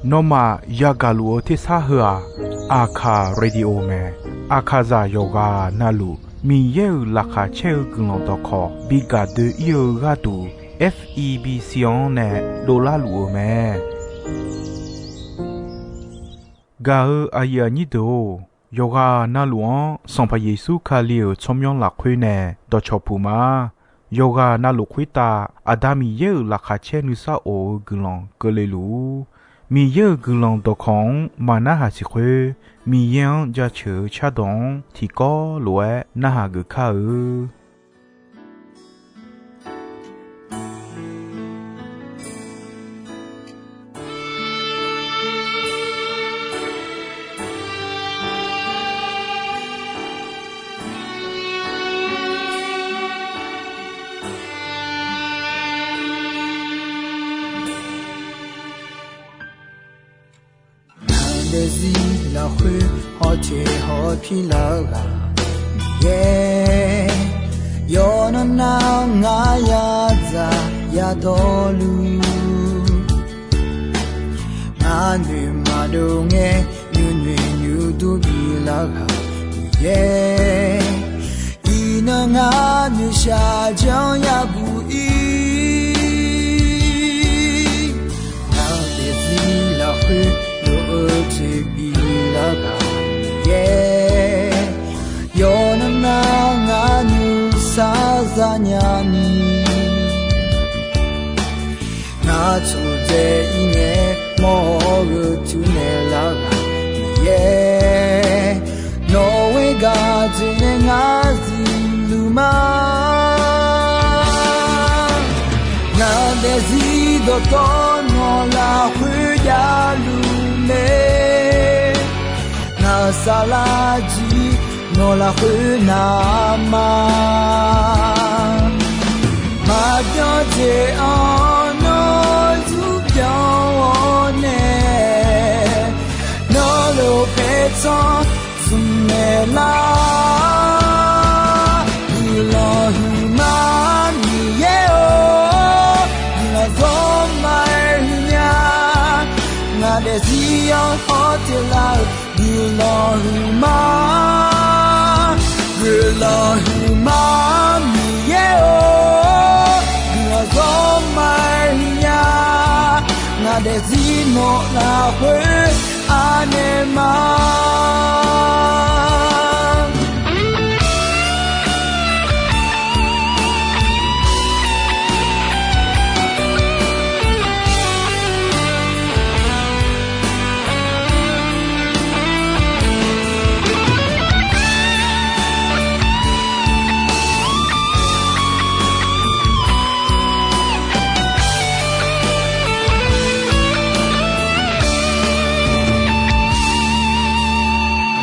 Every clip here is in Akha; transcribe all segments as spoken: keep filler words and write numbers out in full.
Nawmaf yagaq luf-eu tersar heu-aq, Aqkaq Radio mae. Aqkaqzaq yawqghaq navluf Miqyaer-euq laqkhaq caer-eu guiqlanq dawqkawq bi gaq doe-ir-eu gharduq, F E B C-anr nae dovlar luf-eu mae. Gaq-eu aqyuif aqnyir deuq-or, yawqghaq navluf-anr Sanqpaq Yeqsur Kali-euq tsawrmyanr lafkhoer nae dawqcawq puq ma. Yawqghaq navluf khoertav Aqda Miqyaer-euq laqkhaq caer nuisar of-eu guiqlanq keuvle luf-ur. Miqyaer-euq guiqlanq dawqkawq-anr maqnarhaq siq khoer, Miqyaer-anr jaceuq-eu cardawq-anr tiqkawv lof-aer narhaq geuf kar-eu. Ngaq daefzir lafkhoer hawteq hawpir lar-eu ghaq Miqyaer, yawqnan nar ngar yadzaq yadawrluf, ngar noeq maqdov ngae nuinoeq nuidur bif lar-eu ghaq Miqyaer, iqnan ngar noeqshaq janr yabuq ir. Ngaq daefzir lafkhoer lof-eu jeq bif lar-eu ghaq Miqyaer, yawqnan nar ngar nuisar zanya ni, ngar tsawqdzae ir ngae mawr-awr gheutuf naeq lar-eu ghaq Miqyaer, nawq-euq gharduq nae ngar zifluf ma. Ngaq daefzir dawqtawvluf nawq lafkhoer javluf mae. Ngaq saflar jir nawq lafkhoer navma, maqbyan jeq-anr nawr zurpyanq-awr nae, nawr lof paertsanr zmqmaeq lar. Guiqlanq huiqma Miqyaer-or, guiqlanq zawrma-aer huiqnya. Ngaq daefzir-anr hawteq lar-eu guiqlanq huiqma, guiqlanq huiqma Miqyaer-or, guiqlanq zawrma-aer huiqnya. Ngaq daefzir nawq lafkhoer anaeq ma.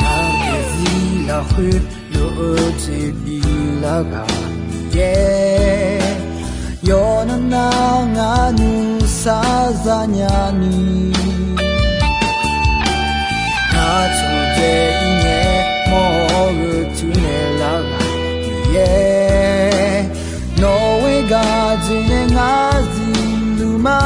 Ngaq daefzir lafkhoer lof-eu jeq bif lar-eu ghaq Miqyaer, yawqnan nar ngar nuisar zanya ni, ngar tsawqdzae ir ngae mawr-awr gheutuf naeq lar-eu ghaq Miqyaer, nawq-euq gharduq nae ngar zifluf ma.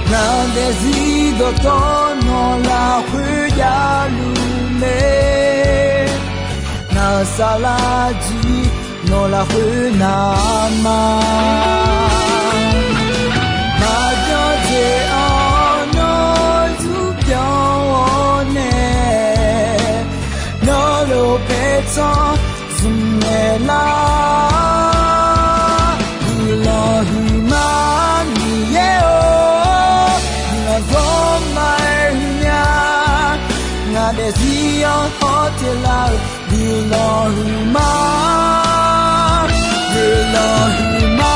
Ngaq daefzir dawqtawvluf nawq lafkhoer javluf mae. Ngaq saflar jir nawq lafkhoer navma, maqbyan jeq-anr nawr zurpyanq-awr nae, nawr lof paertsanr zmqmaeq lar. Guiqlanq huiqma Miqyaer-or, guiqlanq zawrma-aer huiqnya. Ngaq daefzir-anr hawteq lar-eu guiqlanq huiqma, guiqlanq huiqma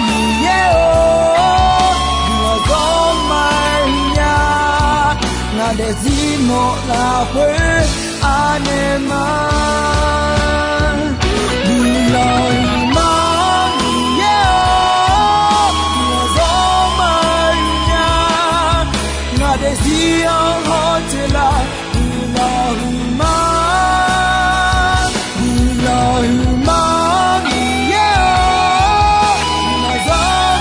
Miqyaer-or, guiqlanq zawrma-aer huiqnya. Ngaq daefzir nawq lafkhoer anaeq ma. Guiqlanq huiqma Miqyaer-or, guiqlanq zawrma-aer huiqnya. Ngaq daefzir-anr hawteq lar-eu guiqlanq huiqma, guiqlanq huiqma Miqyaer-or, guiqlanq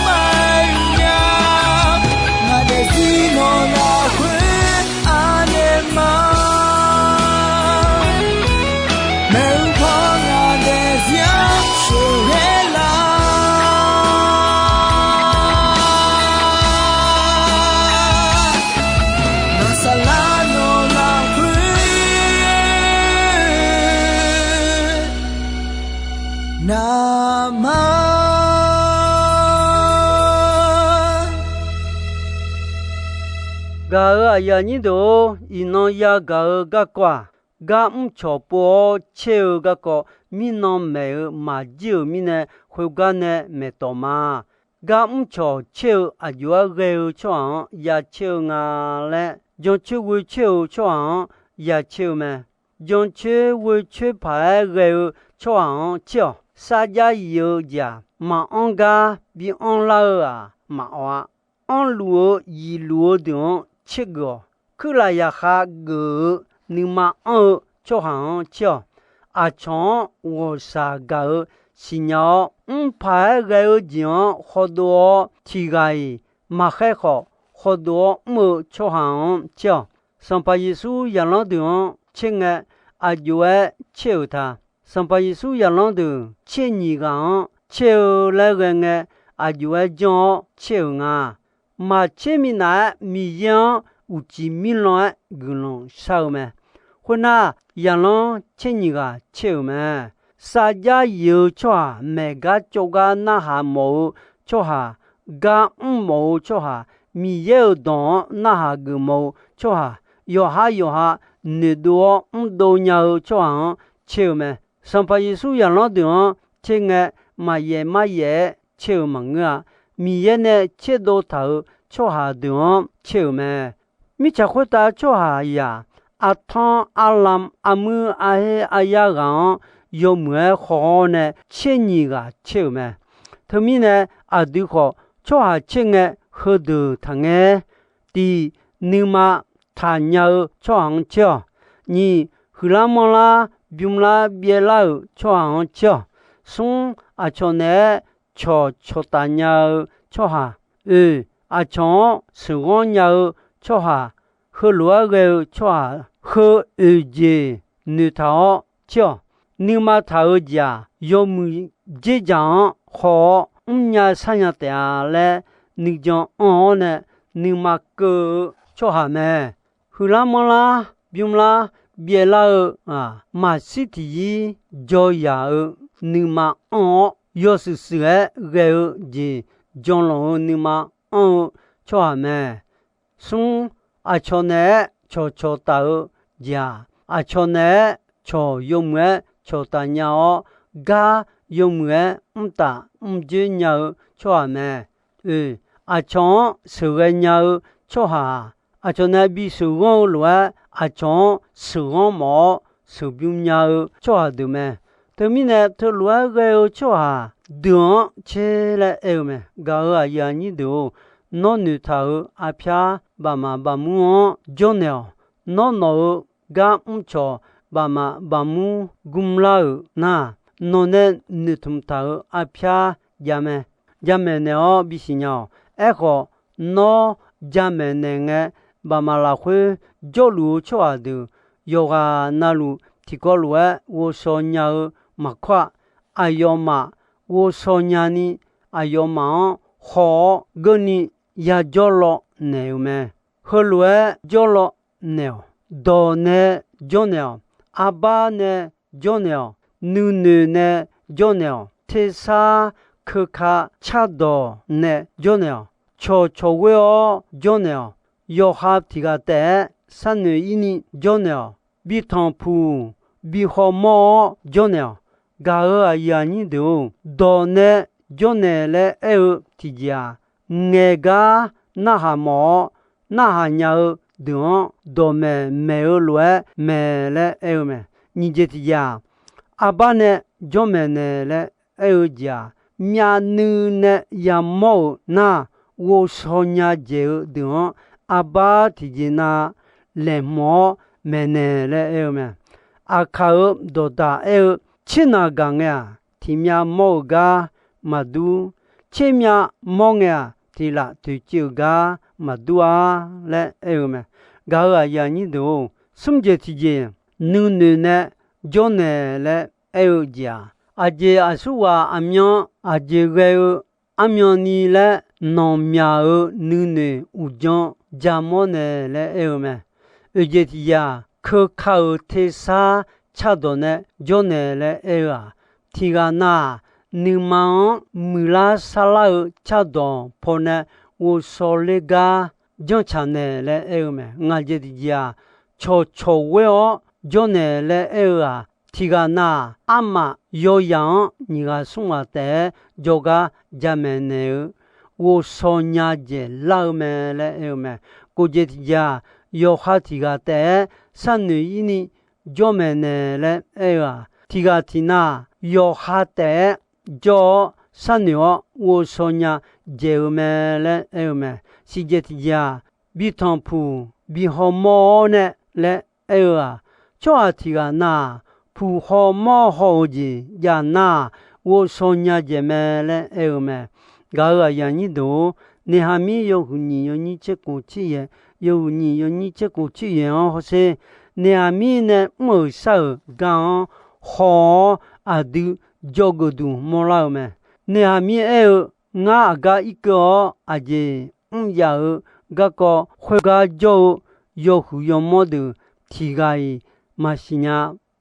Gaq-euq aqyuif aqnyir deuq-or, iqnan yagaq-eu garkawv-aq, gar mrcawq pov-awr caer-eu garkawv, mirnan maeq-eu maqjir-euq mirnae, khoergar nae maeqtawq ma. Gar mrcawq caer-eu aqjox-aer ghae-eu tsawrhaq-anr ya caer-eu nga laer, jancoer ghoe caer-eu tsawrhaq-anr ya caer-eu mae. Jancoer ghoe coer paq-aer ghae-eu tsawrhaq-anr caer-awq. Sarjax yif-eu jeq-aq, maqanr gar bi anrlar-eu-aq maqawq-a. Anrluf-eu yifluf-eu deuq-anr caergeuf-awq. Kuirlaf yaqkhav geuf-eu nuima anr-eu tsawrhaq-anr caer-awq. Aqcawq-anr ghawqshaq gaq-eu siqnya-awr, mrpaq-aer ghae-eu jeq-anr khawdov-awr tiq ghaq-iq maqkhaer khawf, khawdov-awr mr-eu tsawrhaq-anr caer-awq. Sanqpaq Yeqsur zaqlanr deuq-anr caer ngae, aqjox-aer caer-euq ta. Sanqpaq Yeqsur zaqlanr deuq tser nyiq ghaq-anr caer-eu laer ghae ngae, aqjox-aer janr-awr caer-euq nga. Maqtser minav-aer Miqyaer-anr uqcif mirlan-aer guiqlanq shar-eu mae. Khoernar, zaqlanr tser nyiq ghaq caer-euq mae. Sarjax yif-eu tsawrhaq maeq gar cawv gar narhaq mawf-eu tsawrhaq, gar mr mawf-eu tsawrhaq, Miqyaer-euq dawq-anr narhaq geuf mawf-eu tsawrhaq, yawqhar yawqha noeqdov-awr mrdov nya-eu tsawrhaq-anr caer-eu mae. Sanqpaq Yeqsur zaqlanr deuq-anr caer ngae, maqyaef maryaef-aer caer-eu maqngeur-a. Miqyaer nae tserdov taq-euq tsawrhaq deuq-anr caer-euq mae. Mirtsaq khoertav tsawrhaqzaq, artanr arlam armuir arher aryar ghaq-anr yawmuiq-aer haw-awr nae tser nyiq ghaq caer-euq mae. Teumirnae aqdui khawf tsawrhaq caer ngae heudeuq taqngae. Tiq, nuima taqnya-eu tsawrhaq-anr caer-awq. Nyiq, huiqlar manrlar bymrlar byaevlar-euq tsawrhaq-anr caer-awq. Smr, aqcawq naeq-aer cawqcawq taf nya-eu tsawrhaq. Oeq, aqcawq-anr sheuqghanr nya-eu tsawrhaq. Heulof-aer ghae-eu tsawrhaq heu oeq jeq noeqtaq-awr caer-awq. Nuima taq-eu jeq-aq, yawmuiq dzerdzaq-anr haw-awr mrnya sharnya taef-a laer nuijan anr-awr nae nuima keuv-eu tsawrhaq mae. Huiqlar manrlar bymrlar byaevlar-eu-aq, maqshir tiqzir jawr yaq-eu nuima anr-awr, yawshuif shuif-aer ghae-eu jeq janlanq-eu nuima anr-eu tsawrhaq mae. Smr, aqcawq naeq-aer cawqcawq taf-eu jeq-aq, aqcawq naeq-aer cawq yawmuiq-aer cawqtaf nya-awr, gar yawmuiq-aer mrtaf mrjoer nya-eu tsawrhaq mae. Oeq, aqcawq-anr sheuqghae nya-eu tsawrhaq-aq, aqcawq nae bisheuq ghanr-eu lof-aer aqcawq-anr sheuqghanr mawf-awr sheuqbymr nya-eu tsawrhaq deuq mae. Teumirnae teulof-aer ghae-eu tsawrhaq deuq-anr caer laer aer-eu mae. Gaq-euq aqyuif aqnyir deuq-or, nawr noeqtaq-euq arpyar bafmaf bafmur-anr jawrnaeq-awq. Nawr nawq-euq gar mrcawq bafmaf bafmur gmlar-euq nar, nawq nae noeqtmq taq-euq arpyar jav mae. Jamaeq naeq-awr bisiq nya-awq. Aerkhawf, nawr jamaeq naeq ngae, bafmaf lafkhoer jawrluf-eu tsawrhaq deuq yawqghaq navluf tiqkawv lof-aer ghovshaw nya-eu maqkawr-aq, aqyawfmaf ghovshaw nyani, aqyawfmaf-anr haw-awr geurni yajawr law naeq-euq mae. Heulof-aer jawr law naeq-awq. Dawq nae jawrnaeq-awq. Arbar nae jawrnaeq-awq. Nuinoeq nae jawrnaeq-awq. Tersar keuka cardawq nae jawrnaeq-awq. Cawqcawq ghoer-awr jawrnaeq-awq. Yawqha tiq ghaq taef-aer sharnoeq-ir ni jawrnaeq-awq. Bi tanqpuq bi hawmawr-awr jawrnaeq-awq. Gaq-euq aqyuif aqnyir deuq-or, dawq nae jawrnaeq laer aer-eu tiqjeq-aq, ngaeq gar narhaq mawf-awr, narhaq nya-eu deuq-anr dawqmaeq maeq-eu lof-aer maeq laer aer-eu mae. Nyiq jeq tiqjeq-aq, arbar nae jawrmaeq naeq laer aer-eu jeq-aq, myavnuiv nae yamawr-euq nar, ghovshaw nya dzaeq-eu deuq-anr arbar tiqjeq na laeqhmq-awr maeqnaeq laer aer-eu mae. Aqkaq-euq dawqdaq aer-eu, Tser naq gaq ngae-aq, tiq myav mawr-eu gar maqdur. Tser myav mawr ngae-aq, tiq laf toeqciv-euq gar maqdur-a laer aer-eu mae. Gaq-euq aqyuif aqnyir deuq-or, smr jeq tiqjeq, nuinoeq nae jawrnaeq laer aer-eu jeq-aq, aqjeq aqsurghaq aqmyan aqjeq ghae-eu armyan ni laer nanqmyaq-euq nuinoeq uqdzan jamawr naeq laer aer-eu mae. Oeq jeq tiqjeq-aq, keuka-euq tersar cardawq nae jawrnaeq laer aer-eu-aq, tiq ghaq na-aq, nuima-anr muiqlar sarlar-eu cardawq pawnae ghovshaw ler gar janrtsaq naeq laer aer-eu mae. Ngaq jeq tiqjeq-aq, cawqcawq ghoer-awr jawrnaeq laer aer-eu-aq, tiq ghaq nav-aq, armaf yawyaq-anr nyiq ghaq smr ghaq taef-aer jawrgar jamaeq naeq-eu ghovshaw nya dzaeq lar-eu mae laer aer-eu mae. Kof jeq tiqjeq-aq, yawqha tiq ghaq taef-aer sharnoeq-ir ni jawrmaeq naeq laer aer-eu-aq, tiq ghaq tiq nav-aq, yawqha taef-aer jawr-awr sharnoeq-awr ghovshaw nya dzaeq-eu mae laer aer-eu mae. Siqjeq tiqjeq-aq, bi tanqpuq bi hawmawr-awr nae laer aer-eu-aq, tsawrhaq tiq ghaq nav-aq, puq hawmawr haw-eu jeq jav nar-aq, ghovshaw nya dzaeq mae laer aer-eu mae. Gaq-euq aqyuif aqnyir deuq-or, Naeqhaqmir yawhuiq nyiq yawnyir tser kof tser yaeq, yawhuiq nyiq yawnyir tser kof tser yaeq-anr hawsher. Naeqhaqmir nae mr-euq shar-euq gar-anr haw-awr aqdui dzawgeuf duq mawrlar-eu mae. Naeqhaqmir aer-eu, Ngar aqgar irkeuv-awr aqjeq mr yaf-eu garkawv khoergar jawr-eu yawhuiq yawmawr deuq tiq ghaq-iq maqsiq nya.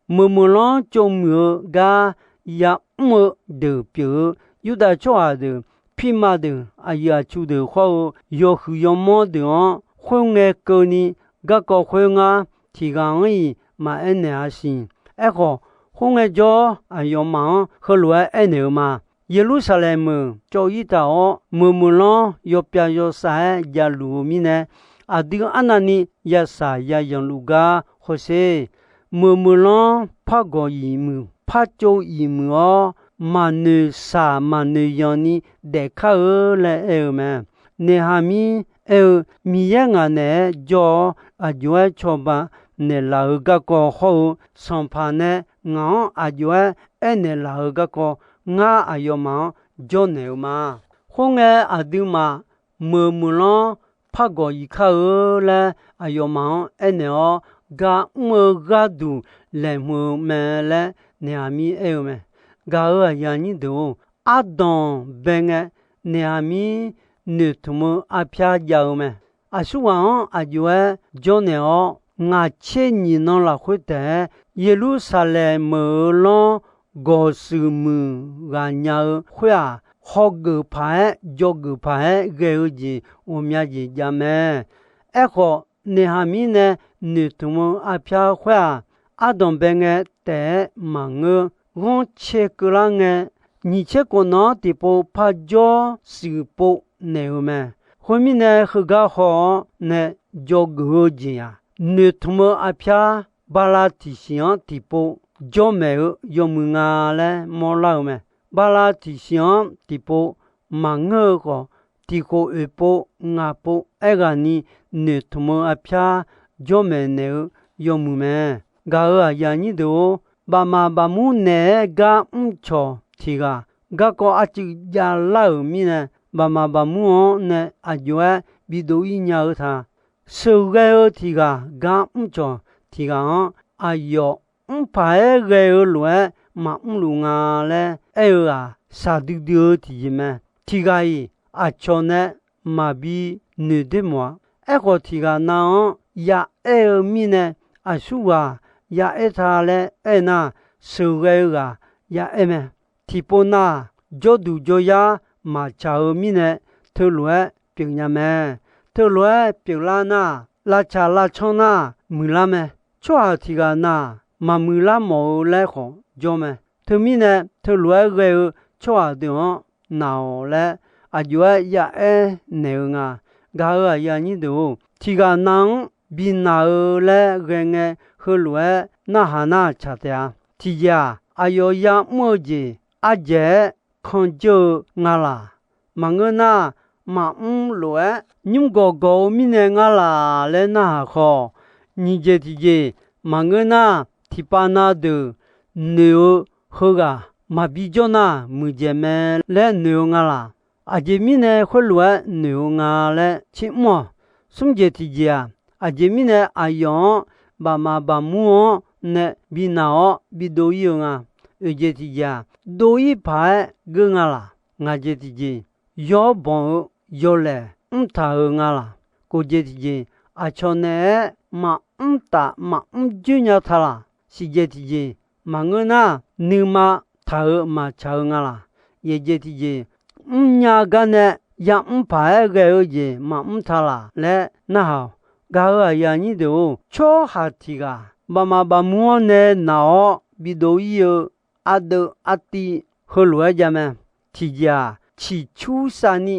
Meuq meuqlanr tsovmuiq-eu gar ya'mr-eu deuq pyeuf-eu Yurdav tsawrhaq deuq, pirma deuq, aqyuif aqtsu deuq khawr-eu yawhuiq yawmawr deuq-anr khoerngae keuvni garkawv khoer ngar tiq ghaq-anr-iq maqaer naeq-a siq. Aerkhawf, khoerngae jawr-awr aqyawfmaf-anr heulof-aer aernaeq-eu ma. Yeqlursaqlaeq meuq cawv-ir taq-awr, meuq meuqlanr yawpyav yawsav-aer javluf-eu mirnae, aqdui arnavni yasaq yayanq luf gar hawsher. Meuq meuqlanr par gawq iq muiq, par tsov iq muiq-awr, maqnoeq saq maqnoeq yanq ni daef kar-eur laer aer-eu mae. Naeqhaqmir aer-eu, Miqyaer ngaq naeq-aer jawr-awr aqjox-aer cawba naeqlaf-eu garkawv hawr-eu, sanqpaq nae ngaq-anr aqjox-aer aernaeq laf-eu garkawv ngar aqyawfmaf-anr jawrnaeq-eu ma. Khoerngae aqduimaf meuq meuqlanr par gawq iq kar-eur laer aqyawfmaf-anr aernaeq-awr, gar mr-eu gharduq laeqhmq-eu mae laer Naeqhaqmir aer-eu mae. Gaq-euq aqyuif aqnyir deuq-or, ardanq bae ngae Naeqhaqmir noeqtmq-eu arpyar jav-eu mae. Aqsurghaq-anr aqjox-aer jawrnaeq-awr, ngaq tser nyiq nan lafkhoer taef-aer Yeqlursaqlaeq meuq-eu lanr gawq shuif muiq ghaq nya-eu khoer-aq, hawgeuf paq-aer jawgeuf paq-aer ghae-eu jeq ghawqmya jeq jav mae. Aerkhawf, Naeqhaqmir nae noeqtmq-eu arpyar khoer-aq, ardanq bae ngae taef-aer maqngeur. Ghanrcae keuvlar ngae, nyiq tser kof nan-anr tiqpov par jawr shuif pov naeq-eu mae. Khoermirnae, heugar haw-awr nae dzawgeuf-eu jeq-aq, noeqtmq-eu arpyar bala tiqsiq-anr tiqpov jawrmaeq-eu yawmuiq nga laer mawrlar-eu mae. Bala tiqsiq-anr tiqpov maqngeur-eu khawf, tiqkhof oeq pov ngaq pov aerghaqni noeqtmq-eu arpyar jawrmaeq naeq-eu yawmuiq mae. Gaq-euq aqyuif aqnyir deuq-or, bafmaf bafmur naeq-aer gar mrcawq tiq ghaq, garkawv arcuiv javlar-euq mirnae, bafmaf bafmur-anr nae aqjox-aer bidov-ir nya-eu ta. Sheuqghae-eu tiq ghaq gar mrcawq tiq ghaq-anr, aqyawf mr paq-aer ghae-eu lof-aer maqmr luf nga laer aer-eu-aq, shaqdui dui-eu tiqjeq mae. Tiq ghaq-iq aqcawq nae maqbi noeq doermawf-a. Aerkhawf, tiq ghaq nav-anr yaaer-eu mirnae, aqsurghaq yaaer ta laer aernar, sheuqghae-eu ghaq yaaer mae. Tiqpov nav-aq, jawrduq jawryar maqtsaq-eu mirnae, teulof-aer pyeufnya mae. Teulof-aer pyeuflar nar, lavtsaq lavcanr nar muiqlar mae. Tsawrhaq tiq ghaq nav-aq, maqmuiqlar mawf-eu laer khawf jawr mae. Teumirnae, teulof-aer ghae-eu tsawrhaq deuq-anr naq-awq laer, aqjox-aer yaaer naeq-eu nga. Gaq-euq aqyuif aqnyir deuq-or, tiq ghaq nav-anr bi naq-eu laer ghae ngae, heulof-aer narhaq nar tsaq taef-a. Tiqjeq-aq, aqyawf yamr-eu jeq ardzaeq-aer kanjeur-eu nga laq. Maqngeur nar, maqmr lof-aer nymr gawqgawq-eu mirnae nga laq laer narhaq khawf, nyiq jeq tiqjeq, maqngeur nar, tiqpav na deuq noeq-eu heughaq maqbi jawr nar, muiqdzaeq mae laer noeq-eu nga laq. Aqjeq mirnae khoerlof-aer noeq-eu nga laer tsermr-awq. Smr jeq tiqjeq-aq, aqjeq mirnae aqyawf-anr bafmaf bafmur-anr nae bi naq-awr bidov-ir-eu nga. Oeq jeq tiqjeq-aq, dov-ir paq-aer geur nga laq. Ngaq jeq tiqjeq, yawr banq-eu yawlaeq mrtaq-eu nga laq. Kof jeq tiqjeq, aqcawq naeq-aer maqmr taf maqmr joer nya ta laq. Siq jeq tiqjeq, maqngeur nar, nuima taq-eu maqtsaq-eu nga laq. Yaeq jeq tiqjeq, mrnya gar nae yamr paq-aer ghae-eu jeq maqmr ta laq laer narhaq-awq. Gaq-euq aqyuif aqnyir deuq-or, tsawrhaq tiq ghaq baqmaf baqmur-anr nae naq-awr bidov ir-eu ardeuv artiv heulof-aer jav mae. Tiqjeq-aq, ciqcur savni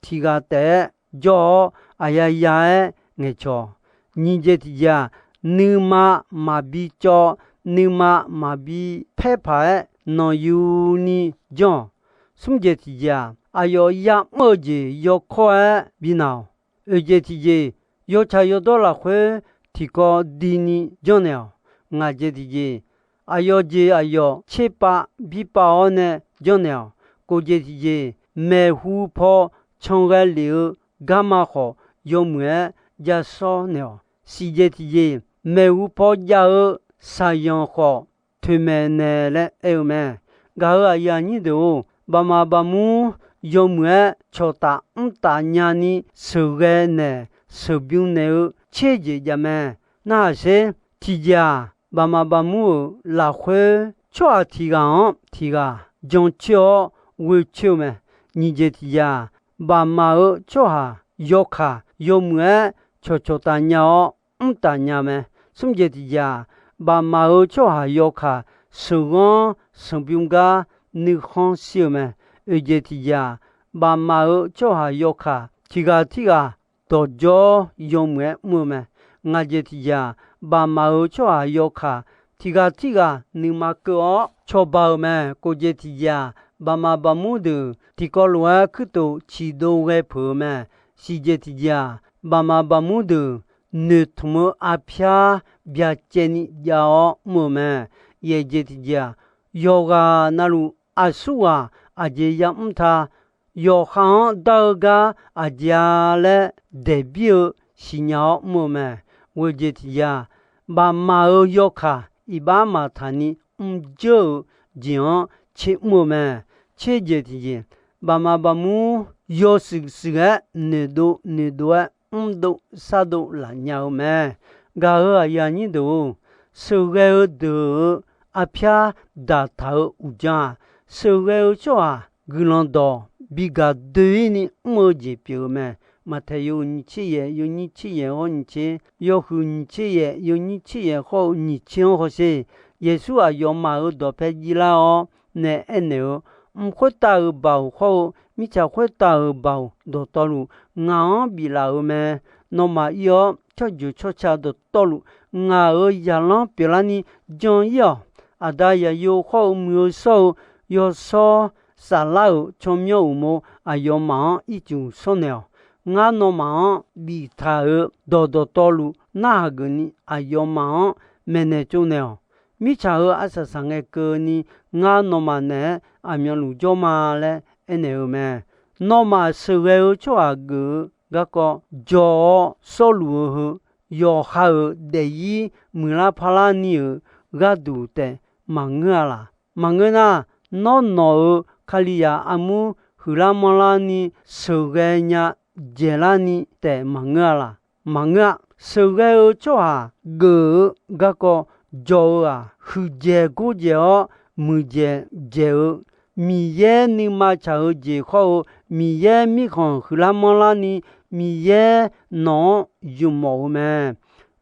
tiq ghaq taef-aer jawr-awr, aqyaya-aer ngaeqcawq. Nyiq jeq tiqjeq-aq, nuima maqbi cawv, nuima maqbi paer paq-aer nanqyuni janr-awq. Smr jeq tiqjeq-aq, aqyawf yamr-eu jeq yawkawr-aer bi naq-awq. Oeq jeq tiqjeq, yawtsaq yawdawr lafkhoer tiqkawv dini janrnaeq-awq. Ngaq jeq tiqjeq, aqyawf jeq aqyawf tserpav birpav-awr nae janrnaeq-awq. Kof jeq tiqjeq, maeqhu paw can ghae lef-eu garma khawf, yawmuiq-aer ja sawr naeq-awq. Siq jeq tiqjeq, maeqhu paw jav-eu saqyanq khawf, toeqmaeq naeq laer aer-eu mae. Gaq-euq aqyuif aqnyir deuq-or, baqmaf baqmur yawmuiq-aer cawqtaf mrtaf nyani sheuqghae naeq sheuqbymr naeq-eu tser jeq jav mae. Narhaq sher. Tiqjeq-aq, baqmaf baqmur-euq lafkhoer tsawrhaq tiq ghaq-anr tiq ghaq jancoer-awr ghoecoer-eu mae. Nyiq jeq tiqjeq-aq, baqmaf-euq tsawrhaq yawkaq yawmuiq-aer cawqcawq taf nya-awr mrtaf nya mae. Smr jeq tiqjeq-aq, baqmaf-euq tsawrhaq yawkaq sheuqghanr sanqbymr gar nuikhanr shir-eu mae. Oeq jeq tiqjeq-aq, baqmaf-euq tsawrhaq yawkaq tiq ghaq tirghaq dawqjawr yawmuiq-aer mr-eu mae. Ngaq jeq tiqjeq-aq, baqmaf-euq tsawrhaq yawkaq tiq ghaq tirghaq nuima keuv-awr cawba-eu mae. Kof jeq tiqjeq-aq, baqmaf baqmur deuq tiqkawv lof-aer kuirtof ciqdov ghae peuq-eu mae. Siq jeq tiqjeq-aq, baqmaf baqmur deuq noeqtmq-eu arpyar byacaevni jav-awr mr-eu mae. Yaeq jeq tiqjeq-aq, yawqghaq navluf aqsurghaq aqjeq yamr ta, yawqha-anr dar-eu gar aqjeq-a laer daeqbir-eu siqnya-awr mr-eu mae. Ghoeq jeq tiqjeq-aq, baqmaf-euq yawkaq iqbax maqtaq ni mrjeur-euq jeq-anr tser mr-eu mae. Tser jeq tiqjeq, baqmaf baqmur yawshuif shuif-aer noeqdov noeqdov-aer mrdov sardov laf nya-eu mae. Gaq-euq aqyuif aqnyir deuq-or, sheuqghae-eu deuq-euq arpyar daqtaq-eu uqdzan-aq, sheuqghae-eu tsawrhaq guiqlanq dawq bi gaq doe-ir ni mr-eu jeq pyeuf-eu mae. Maqtaeq yawhuiq nyiq tser yaef, yawnyir tser yaef hawr nyiq tser, yawhuiq nyiq tser yaef, yawnyir tser yaef hawr-eu nyiq tser-anr hawsher. Yeqsur aqyawfmaf-euq dawqpae jir lar-awr nae aernaeq-eu, Mq khoertav-euq baoq hawr-eu mirtsaq khoertav-euq baoq dawqtawvluf ngaq-anr biflaf-euq mae. Nawmaf ir-awr, tsawrjeuq tsawrca dawqtawvluf ngaq-euq zaqlanr pyeuflarni jan-ir-awq. Aqda Zaqyo hawr-eu muiq-eu shawr-eu yawshawr saflar-euq tsawrmyanr uqmov aqyawfmaf-anr ircuf shawrnaeq-awq. Ngar nawmaf-anr biftaq-euq dawq dawqtawvluf narhaq geufni aqyawfmaf-anr maeqnaeq tsovnaeq-awq. Mirtsaq-euq arsaq saq ngae keuvni ngar nawmaf naeq-aer aqmyanluf jawr ma laer aernaeq-eu mae. Nawmaf sheuqghae-eu tsawrhaq geuf-eu garkawv jawr-awr shawrluf-eu heu, yawqha-euq daefzir muiqlar parlar ni-euq gharduq taef maqngeur-a laq? Maqngeur nar, nawr nawq-euq Kalizaq armur huiqlar manrlar ni sheuqghae nya dzaeqlar ni taef maqngeur-a laq? Maqngeur-a. Sheuqghae-eu tsawrhaq geuf-eu garkawv jawr-eu-aq, huiqdzaeq gordzaeq-awr muiqdzaeq dzaeq-eu, Miqyaer nuima tsaq-eu jeq hawr-eu, Miqyaer mirkhanq huiqlar manrlar ni, Miqyaer nawq-anr zmq mawf-eu mae.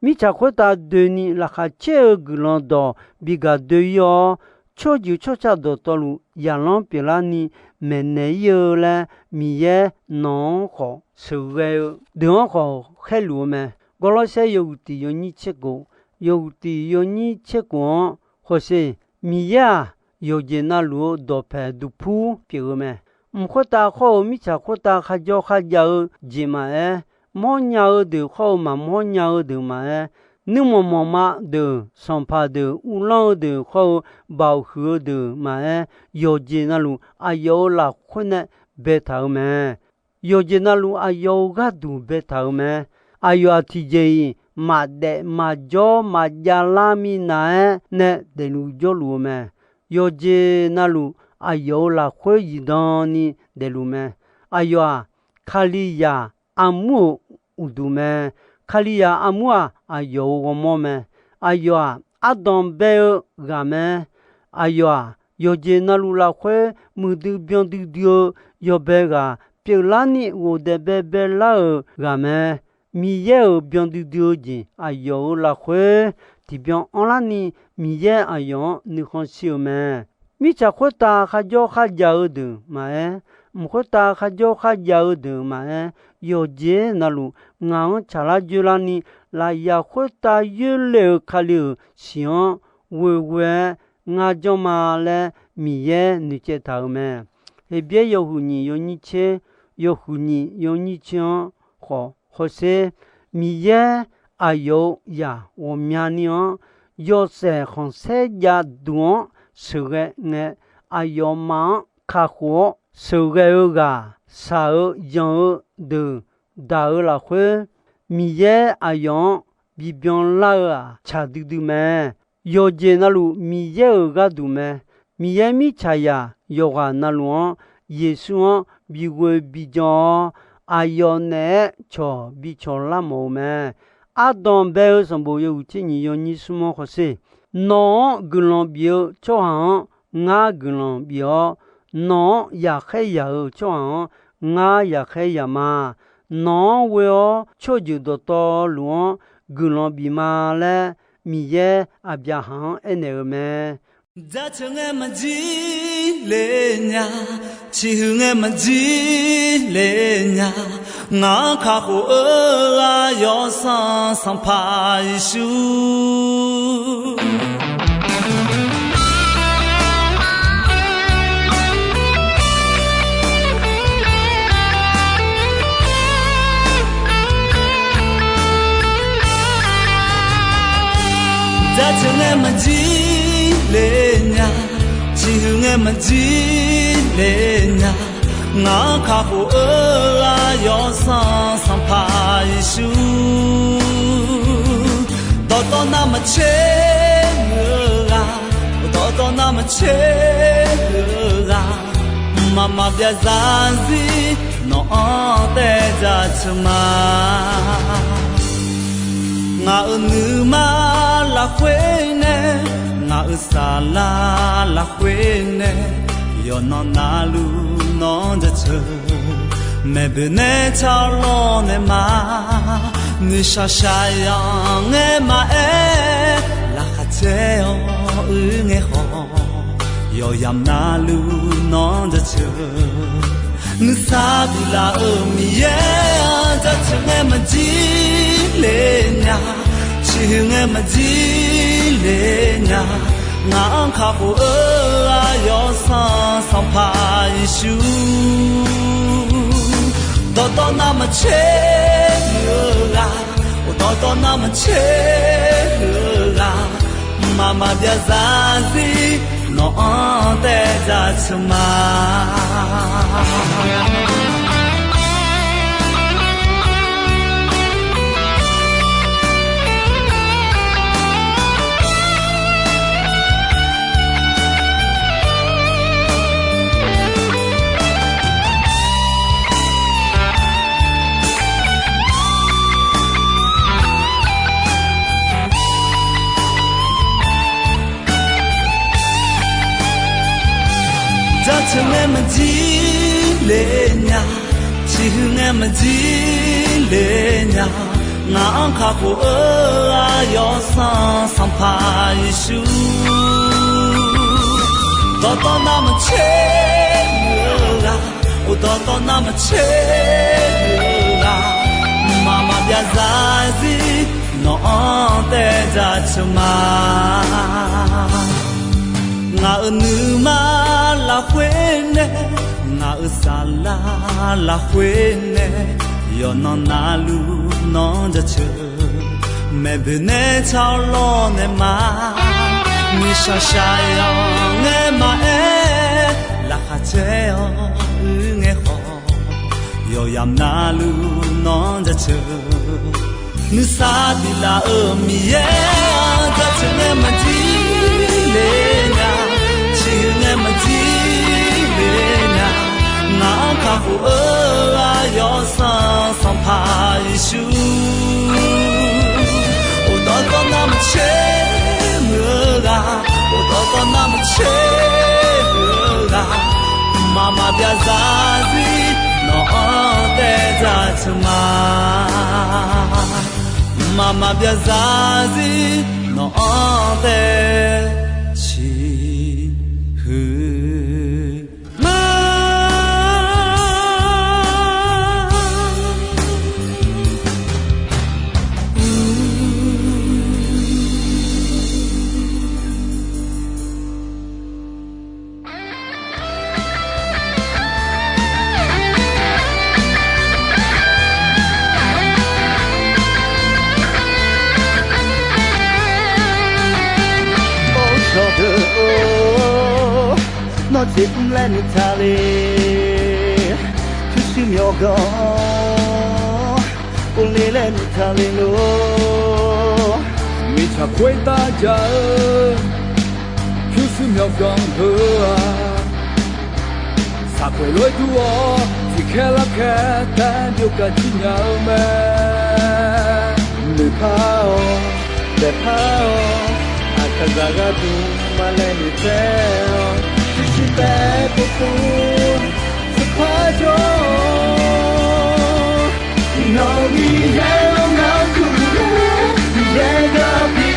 Mirtsaq khoertav doeni laqkhaq caer-eu guiqlanq dawq bi gaq doe-ir-awr, tsawrjeuq tsawrca dawqtawvluf zaqlanr pyeuflarni maeqnaeq-ir-eu laer Miqyaer nawq-anr khawf sheuqghae-eu deuq-anr khawf khaerluf-eu mae. Gawrlawrsaer yawhuiq tiq yawnyir tser kof, yawhuiq tiq yawnyir tser kof-anr hawsher. Miqyaer-aq, yawqjeq navluf-eu dawqpaeq duqpur pyeuf-eu mae. Mq khoertav hawr-eu mirtsaq khoertav kharjawr kharjav-eu jeq maqaer, mawrnya-eu deuq hawr-eu maqmawr nya-eu deuq maqaer, nuirmanq manqma deuq, sanqpaq deuq, uvlanr-eu deuq hawr-eu baoq huiq-eu deuq maqaer, yawqjeq navluf aqyawf-euq lafkhoer nae baetaq-euq mae. Yawqjeq navluf aqyawf-euq gharduq baetaq-euq mae. Aqyawf-aq tiqjeq-iq maqdaef maqjawr maqjav lar minav-aer nae daefluf jawrluf-eu mae. Yawqjeq navluf aqyawf-euq lafkhoer zifdan ni daefluf mae. Aqyawf-aq, Kalizaq armur-euq uqduq mae. Kalizaq armur-aq, aqyawf-euq ghawrmawr mae. Aqyawf-aq, ardanq bae-eu ghaq mae. Aqyawf-aq, yawqjeq navluf lafkhoer muiqdui byan duidui-eu yawbae ghaq pyeuflarni ghofdaef baebae lar-euq ghaq mae. Miqyaer-euq byan duidui-eu jeq aqyawf-euq lafkhoer tiqbyan anrlarni, Miqyaer aqyawf-anr nuikhanr shir-eu mae. Mirtsaq khoertav kharjawr kharjav-eu deuq maqaer, mq khoertav kharjawr kharjav-eu deuq maqaer, yawqjeq navluf ngaq-anr tsaqlar dzoerlarni, lafyaq khoertav yoerle-eu Kali-euq shiq-anr ghoeghoe-aer ngar janr ma laer Miqyaer noeqcaev taq-euq mae. Heqbyaer yawhuiq nyiq yawnyir tser, yawhuiq nyiq yawnyir tser-anr khawf hawsher, Miqyaer aqyawf-euq zaq ghawqmyani-anr yawshaef khanqsaer jav duq-anr sheuqghae ngae, aqyawfmaf-anr kakhof-awr sheuqghae-eu ghaq, shaq-eu yanq-eu deuq daq-eu lafkhoer, Miqyaer aqyawf-anr bibyan lar-eu-aq tsaq duidui mae. Yawqjeq navluf Miqyaer-euq gharduq mae. Miqyaer mirtsaqzaq yawqghaq navluf-anr Yeqsur-anr bighoe bijan-awr, aqyawf naeq-aer cawq bicawq lar mawf-eu mae. Ardanq bae-eu sanqbof yawhuiq tser nyiq yawnyir smr-anr hawsher, nawq-anr guiqlanq bif-eu tsawrhaq-anr ngar guiqlanq bif-awr, nawq-anr yaqkhaer yaq-euq tsawrhaq-anr ngar yaqkhaer yaq ma. Nawq-anr ghoe-awr tsawrjeuq dawqtawvluf-anr guiqlanq bif ma laer, Miqyaer Aqbyaqhaq-anr aernaeq-euq mae. Jaceuq ngae maqjir le nya, ciqhuiq ngae maqjir le nya, ngaq-anr kakhof-eu ghaq Yawsanr Sanqpaq Yeqsur. Jaceuq ngae maqjir le nya, ciqhuiq ngae maqjir le nya, ngaq-anr kakhof-eu ghaq Yawsanr Sanqpaq Yeqsur. Dawqtawv navmaqtser muiq-eu ghaq, dawqtawv navmaqtser muiq-eu ghaq, mqmaq maqbyav zarzir nawq-anr taev jaceuq ma. Ngaq-euq nuima lafkhoer nae, ngaq-euq saflar lafkhoer nae, yawqnan navluf nawq-anr jaceuq. Maeqboeq nae tsawrlawr nae ma, nuishaq shaqyanq ngae maqaer, laqkhaq caer-awr uir ngae khawf, yawqyamq navluf nawq-anr jaceuq. Nuisar biflaf-euq Miqyaer-anr jaceuq ngae maqjir le nya, ciqhuiq ngae maqjir le nya, ngaq-anr kakhof-eu ghaq Yawsanr Sanqpaq Yeqsur. Dawqtawv navmaqtser muiq-eu ghaq, dawqtawv navmaqtser muiq-eu ghaq, mqmaq maqbyav zarzir nawq-anr taev jaceuq ma. Jaceuq ngae maqjir le nya, ciqhuiq ngae maqjir le nya, ngaq-anr kakhof-eu ghaq Yawsanr Sanqpaq Yeqsur. Dawqtawv navmaqtser muiq-eu ghaq, dawqtawv navmaqtser muiq-eu ghaq, mqmaq maqbyav zarzir nawq-anr taev jaceuq ma. Ngaq-euq nuima lafkhoer nae, ngaq-euq saflar lafkhoer nae, yawqnan navluf nawq-anr jaceuq. Maeqboeq nae tsawrlawr nae ma, nuishaq shaqyanq ngae maqaer, laqkhaq caer-awr uir ngae khawf, yawqyamq navluf nawq-anr jaceuq. Nuisar biflaf-euq Miqyaer-anr jaceuq ngae maqjir le nya, ciqhuiq ngae maqjir le nya, ngaq-anr kakhof-eu ghaq Yawsanr Sanqpaq Yeqsur. Dawqtawv navmaqtser muiq-eu ghaq, dawqtawv navmaqtser muiq-eu ghaq, mqmaq maqbyav zarzir nawq Mqmaq maqbyav zarzir nawq-anr tae ciqhuiq ma. Or, cawqdeuq-or, nawr jeq mr laer nuitaq le. Pyurshuir myawqganq-anr uvle laer nuitaq le lor. Mirtsaq khoertav jaq-eu pyurshuir myawqganq heu-aq, saqkhoeq lof-aer dur-awr tiqkhaer larkhaer taef-aer byov kaq jir nya-eu mae. Noeqpar-awq, daefpar-awq, aqkaqzaq gharduq maqlaeq noeqtsaev-awq. Pyurshuir taef-aer povpov taqpar jawr-awq. Nawq-euq Miqyaer-anr ngar kurluf-eu, Miqyaer gar bi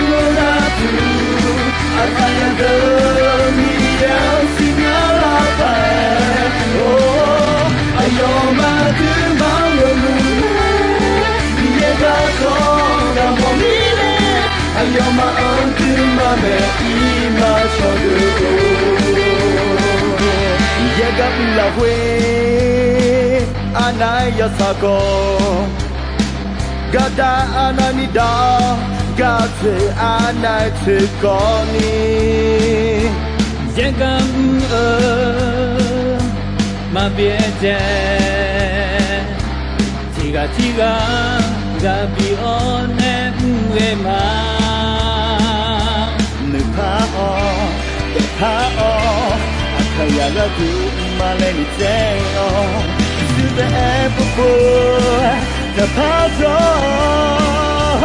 uvlar duq, aqkaqzaq deuq Miqyaer-anr siqnya lar paq-aer, or, aqyawfmaf aqduimaf-anr yawmuiq-aer, Miqyaer garkawv daqmawf mirnae, aqyawfmaf-anr duimaf maeq ir ma cawqdeuq-or. Miqyaer gar bi lafkhoer arnav-aer yawtsaq kawv, gardav arnav ni dav-awr, gaq tsoeq arnav-aer tsoeq kawv ni, Miqyaer gar mr-eu maqbyaerdzae, tiqghaq tirghaq ghaq bif-awr nae mr ghae ma. Noeqpar-awr, daefpar-awr, aqkaqzaq gharduq maqlaeq noeqtsaev-awq. Pyurshuir taef-aer povpov taqpar jawr-awq.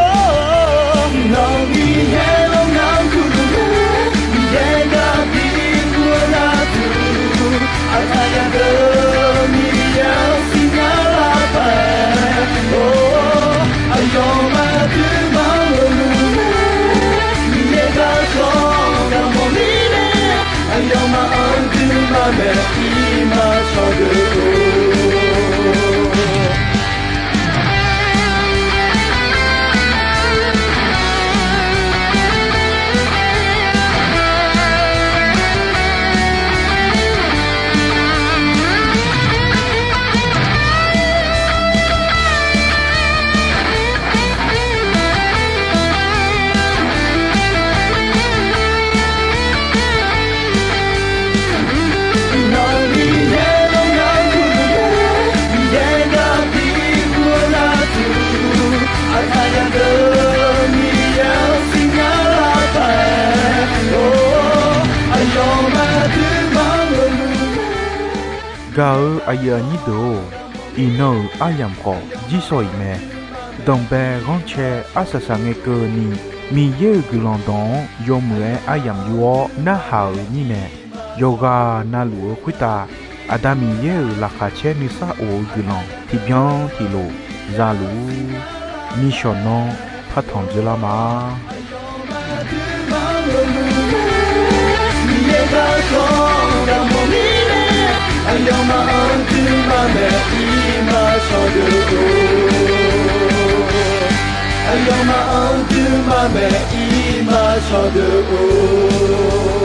Nawq-euq Miqyaer-anr ngar kurluf-eu, Miqyaer gar bi uvlar duq, aqkaqzaq deuq Miqyaer-anr siqnya lar paq-aer, or, aqyawfmaf aqduimaf-anr yawmuiq-aer, Miqyaer garkawv daqmawf mirnae, aqyawfmaf-anr duimaf maeq ir ma cawqdeuq-or. Gaq-eu aqyuif aqnyir deuq-or, iqnan-euq aryamq khawf jirsawq iq mae. Danqbae ghanrcae arsaq saqngae keuvni, Miqyaer-euq guiqlanq dawq-anr yawmuiq-aer aryamq yur-awr narhaq-euq mirnae, yawqghaq navluf-eu khoertav Aqda Miqyaer-euq laqkhaq caer nuisar of-eu guiqlanq tiqbyan tiqlof za luf-ur. Nishawq nanr partanq dzoerlar ma. Aqyawfmaf-anr duimaf maeq ir ma cawqdeuq-or.